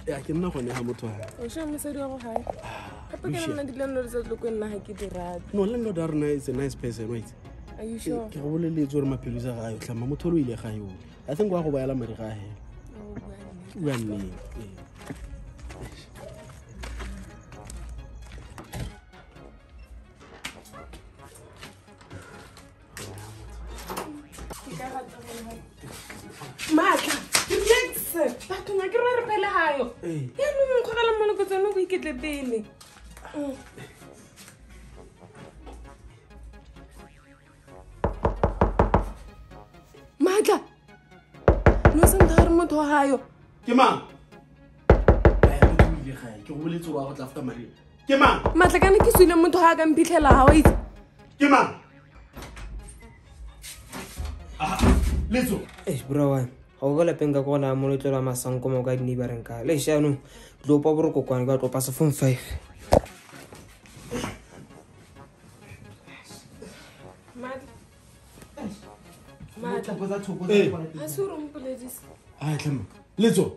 Ya ke nna gone ga motho wa. O sha mosadi wa go gae. Gape ke nna di-landlord tsa tlo ko nna ga ke di rate. No, landlord a rona is a nice person, wait. Are you sure? Ke go boleletse gore maphelo sa gae tlhama motho o ile gae o. I think wa go baela madi ga hela. O bua nnete. Bua nnete. Ee. Ke ka rata gore Maatla, relax. Batho nya ke re re phele gayo. Ee. Yaanong nkgogela moloko tsone go iketle pele. Maatla, no se ntha gore motho wa gayo. Ke mang? Ai, motho o ile gae. Ke go boletse gore wa go tla after Maria. Ke mang? Maatla kana ke suile motho ga a ka mphitlhela ga wa itse. Ke mang? Ah, Letso. Eish, bro wa ga o ka lapeng ka ko gona moletlelo wa masanko mo ka dineibareng ka le jaanong tlopa borokokwane ka tlopa sefong 5. Maatla. Maatla. Ee. Ga se gore o mpoledise. Ai, tlhama. Letso.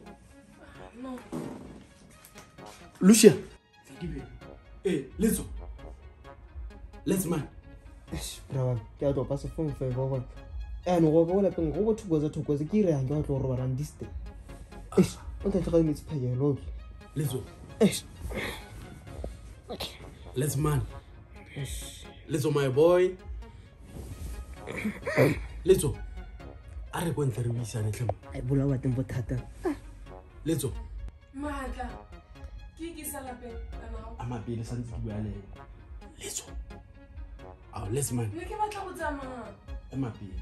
No. Lucia. Eh, Letso. Let's man. Eish, bro wa ke a tlopa sefong 5 wa bona yaanong go ka ko lapeng go bo thokoza thokoza ke irang ke batlo go robalang diste. Eish, o tla tlhoka metsi phakelo otle. Letso. Eish. Let's man. Letso my boy. Letso. A re ko ntle re buisane tlhama. Ai, bolawa teng bothata. Letso. Maatla. Ke ke sa lapeng kana ga A mapele santse ke bua le ena. Letso. Ao, let's man. Ne ke batla go tsamaya. A mapele.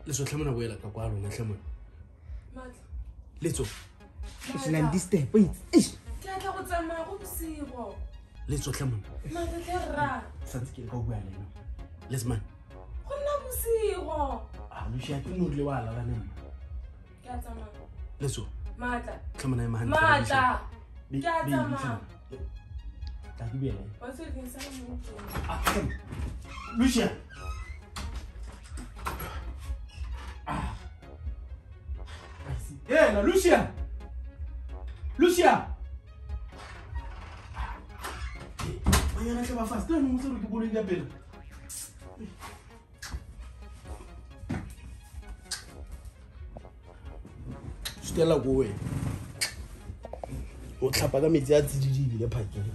Letso tlhama na boela ka kwa lona tlhama. Maatla. Letso. Eish, nang di-step, itse. Eish. Ke batla go tsamaya go bosigo. Letso tlhama. Maatla tle rra. Santse ke le ka go bua le ena. Let's man. Go nna bosigo. Ah, Lucia ke no rile wa lala ne mma. Ke a tsamaya. Letso. Maatla. Tlhama na ema hantle. Maatla. Be- Ke a baby, tsamaya. tlhama. Tla ke bua le ena. Wa itse gore ke sa mo ntlong. Ah, tlhama. Lucia. Ah. I see. Hey, la Lucia. Lucia. Banyana tle ba fast. Nna mo se re ke koloi ka pele. Sutela ko wena. O tlhapa ka metsi a tsididi ebile phakeng.